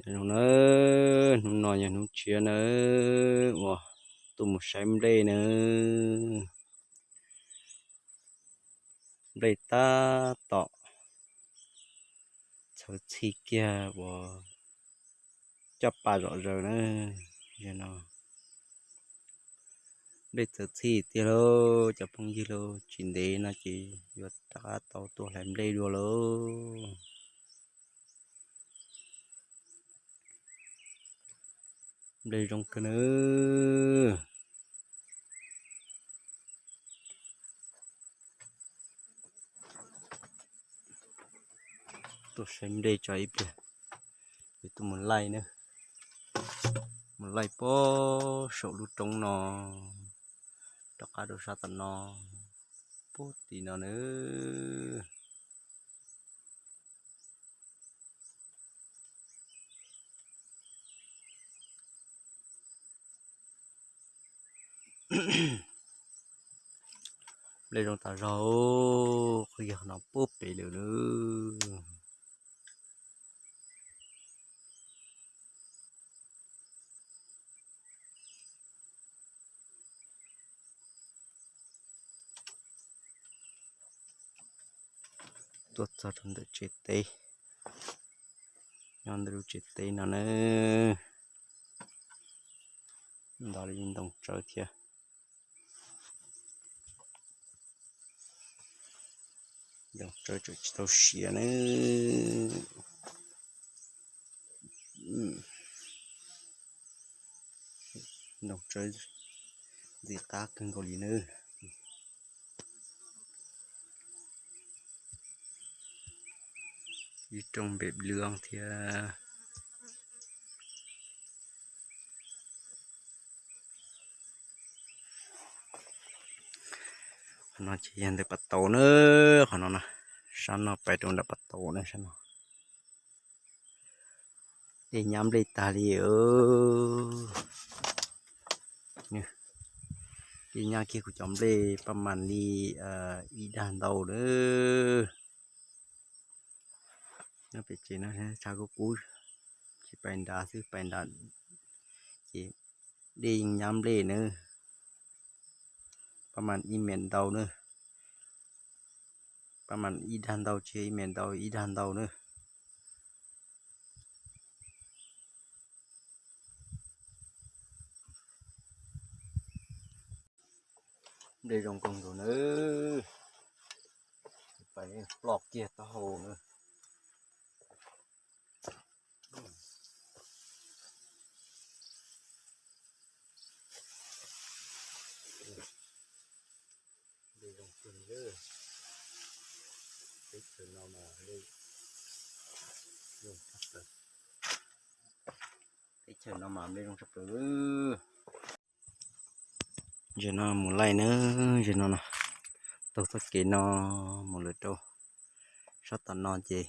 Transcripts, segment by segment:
Zoo na, hnub no yog hnub tshiab na, uas tuaj mus saib nplej na. Nplej tab tom txhawv txhij kiag uas caj pas zom zaws na. Yog no nplej txhawv txhij tiag lauj cov phooj ywg lauj, tsis ntev no ces yuav rov qab tau tuaj hlais nplej dua lauj. Nplej zoo kawg nawb. Tuaj saib nplej tso ib pliag, yuav tuaj mus laij na. Mus laij puag saum lub roob no, rov qab rau sab tom no, puag tim no na. Nplej zoo tas zog, qhov yog no puag pem lawm na. Tuaj txog rau ntawm tsev teb, nyob ntawm lub tsev teb no na, ntov li ntoo tsawb thiab. Ntoo tsawb tseem tsis tau siav na. Ntoo tsawb ntxim qab kawg nkaus li nawb. Ib rooj npem lwb thiab. Qhov no ces yog ntawm pas tauv na, qhov no na, sab no pais rau nram pas tauv na sab no. Dej nyab nplej tag li. Dej nyab kiag kuv cov nplej paj mam li ib dag ntau na. Nyob pem tsev no tshav kub kub, tsis pais nrad xwb, pais nrad ces dej yeej nyab nplej na. Paj mam ib mev ntau na, paj mam ib dag ntau, tsis yog ib mev ntau, ib dag ntau na. Nplej zoo kawg nkaus nawb, pais ploj kiag taub hau na. Nplej zoo kawg li. Teb chaws no mas nplej zoo tshaj plaws. Teb chaws no mas nplej zoo tshaj plaws. Zaum no mus laij na, zaum no no, taug txoj kev no mus lawm rau sab tom no ces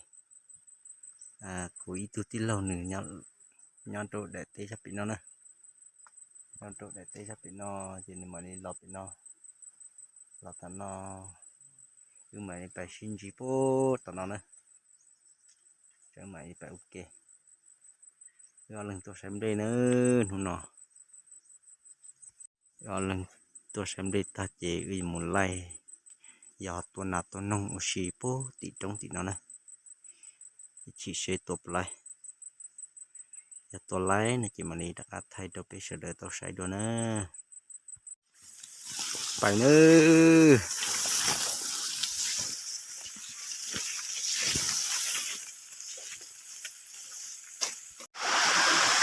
kuv ib tug tij laug nws nyob rau daim teb sab pem no na. Nyob rau daim teb sab pem no ces nws mam li los pem no, los tom no, wb mam li pais sib ntsib puag tom no na. Wb mam li pais ua ke. Wb ob leeg tuaj saib nplej na, hnub no wb ob leeg tuaj saib nplej tag ces wb yuav mus laij, yog tua nas tua noog ua si puag tim roob tim no na. Ib chim seb tua puas laib. Yog tua laib no ces mam li rov qab thaij rau peb sawv daws tau saib dua na. Pais nawb.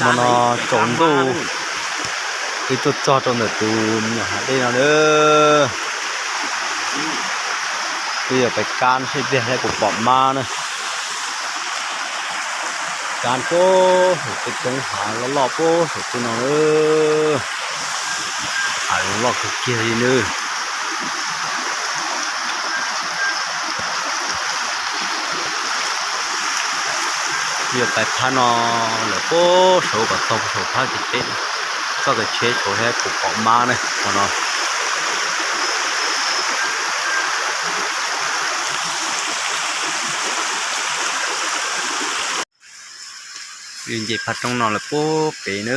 Hmo no tsaus ntuj, wb tuaj txog rau ntawm tus me nyuam hav dej no na. Wb yuav pais kab seb pliag saib puas pom mab na. Kab puag saum tej roob hav loj loj puag saum tej no na. Hav loj kawg kiag li nawb. Yuav pais phab no lawm puag saud kom txog saum phab kev tsheb, txoj kev tsheb saud thiab puas pom mab na hmo no. Nce phaj roob no lawm puag pem na,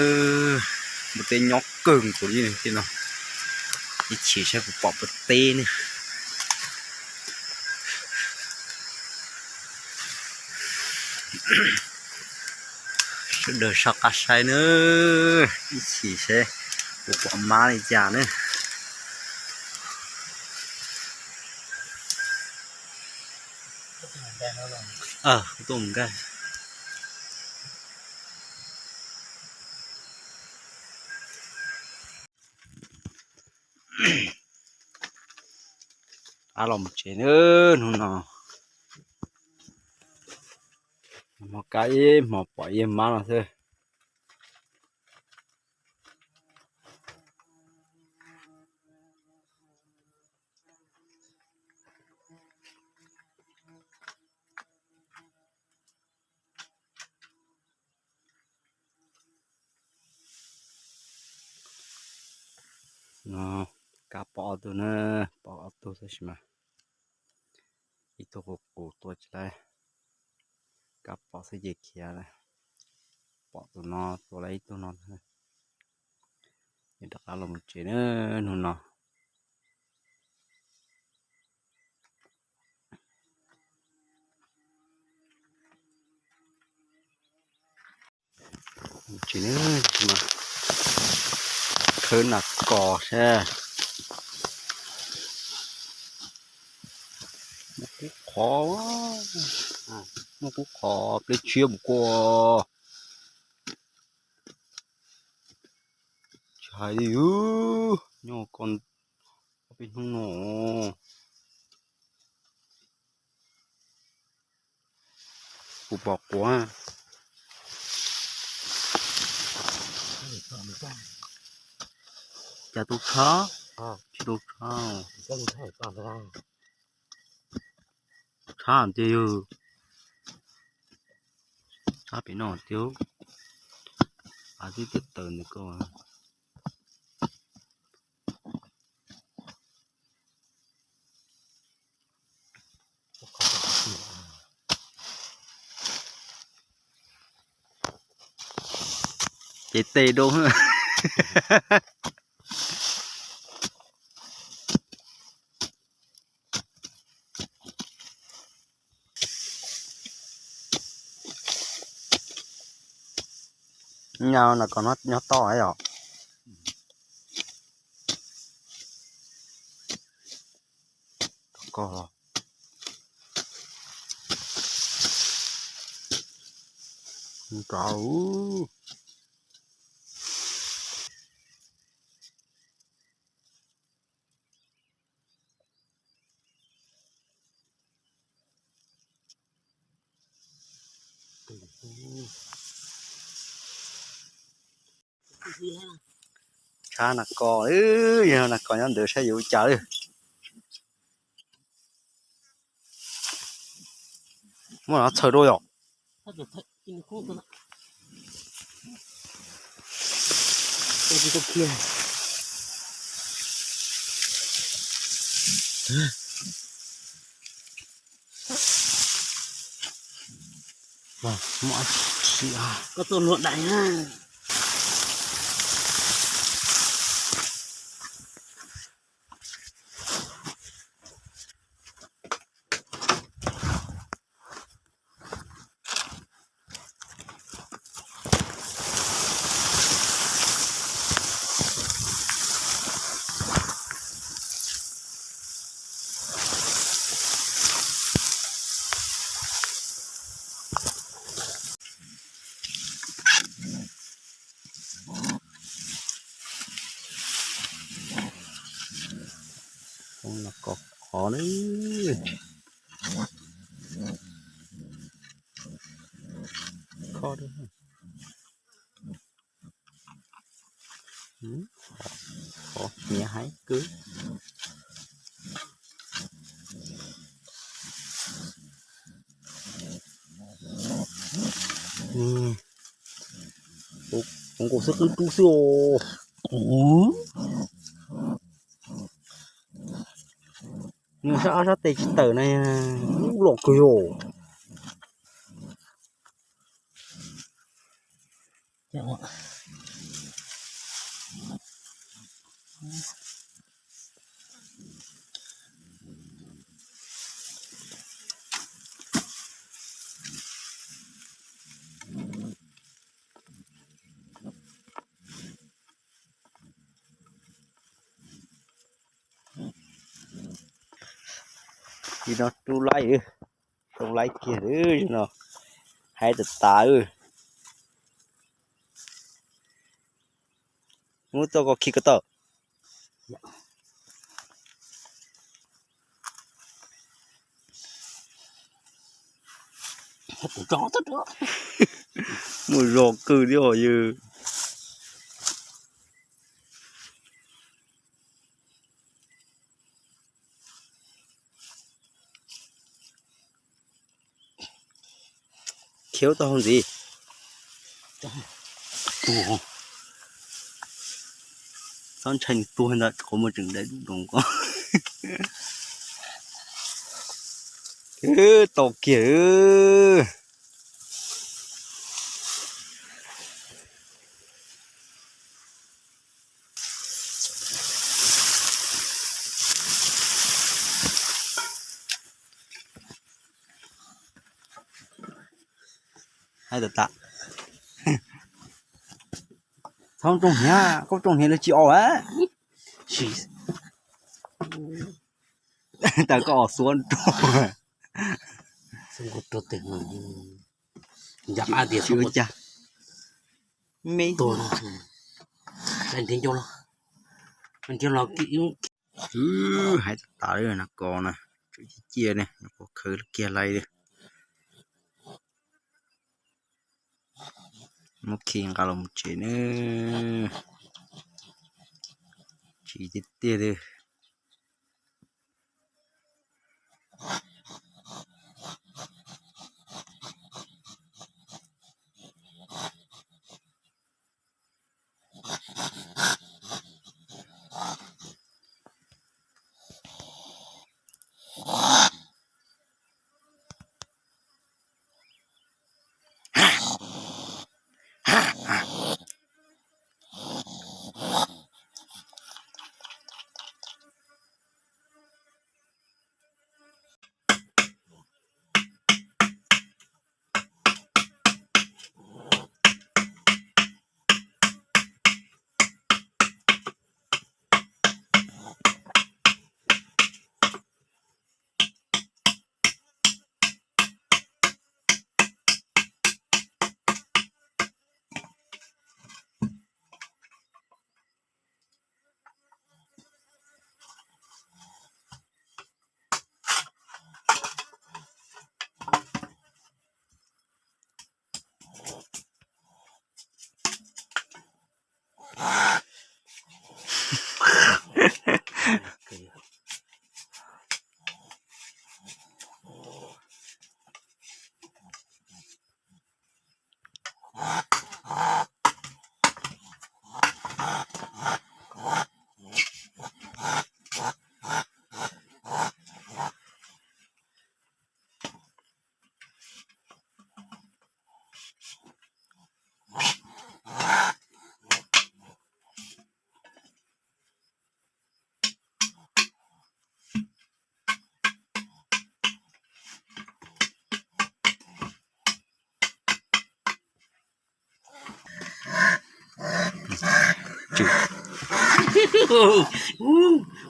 npua teb nyob kawg nkaus li no. Ib chim saib puas pom npua teb ne. Sawv daws soj qab saib na, ib chim saib puas pom mab li cas na. Kuv tuaj mus nkaij. Rov los mus tsev na, hnub no hmo kab ib hmo pom ib mab no xwb. No, kab pom ob tug na, pom ob tug tab sis mas ib tug qus qus tua tsis tau, kab pom xwb ces khiav lawm. Pom tus no tua lawm ib tug no. Ces rov qab los mus tsev na, hnub no. Tsis, khawb nas kos seb. Muaj kub qhov, muaj kub qhov pleb tshiab mus kua. Tsis hais li, nyob ko ob peb hnub no. Kuv pom quav. Cas tu tshab, tsis tu tshab. Tshab tiag yog, tshab pem no tiag. A, twb tiag tawm ntawm ko. Ces tes doo. Nyob no koj nyob toj yom. Koj nrov. Tshab nas kos, yog nas kos nyob ntawd saib yuav ua cas li. Muab no txhaws dua yom. Koj tuaj luag dais na. Koj qhov ne. Kho. Qhov hnyiab heev kwv. Kuv nkaus xwb qeeb rub xwb os. Nws sab ob sab tes tsis tawm na, loj kawg yog. Li no rub laib, rub laib kiag no, haib tas tas. Muab txoj ko khi ko taw. Muaj zog kawg thiab os yawg. Khiav tau hauv ntxiv. Txhob ntshai nws tuag ntag, qhov muag tseem dai dub doos ko. Tau kiag. Haib tas tas. Txhob rooj hniav, koj rooj hniav lawv tsis os. Tas koj os xuav rau. Ua cas me tuag. Haib tas tas li na ko na, tswm ciaj ciaj ne, qhuav khawv kiag laij li. Muab khi nqa los mus tsev na. Tsis tiag tiag li.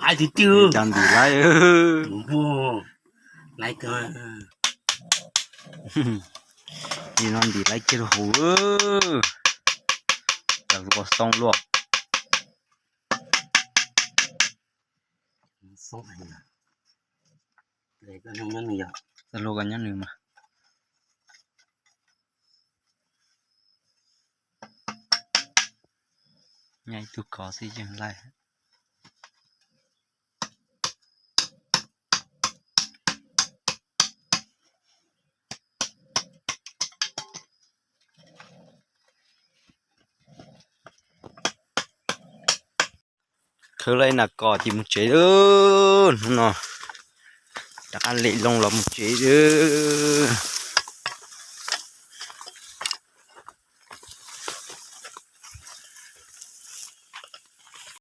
Hais tiag tiag. Cov ntim laib. Laib kawg. Li no ntim laib kiag rau hauv. Cov luaj xoob luaj. Txoj hlua koj nyob nws mas. Nyob ib tug kov xwb yeej laij. Khawb laij nas kos ces mus tsev lawm. Hnub no rov qab lem loo los mus tsev lawm.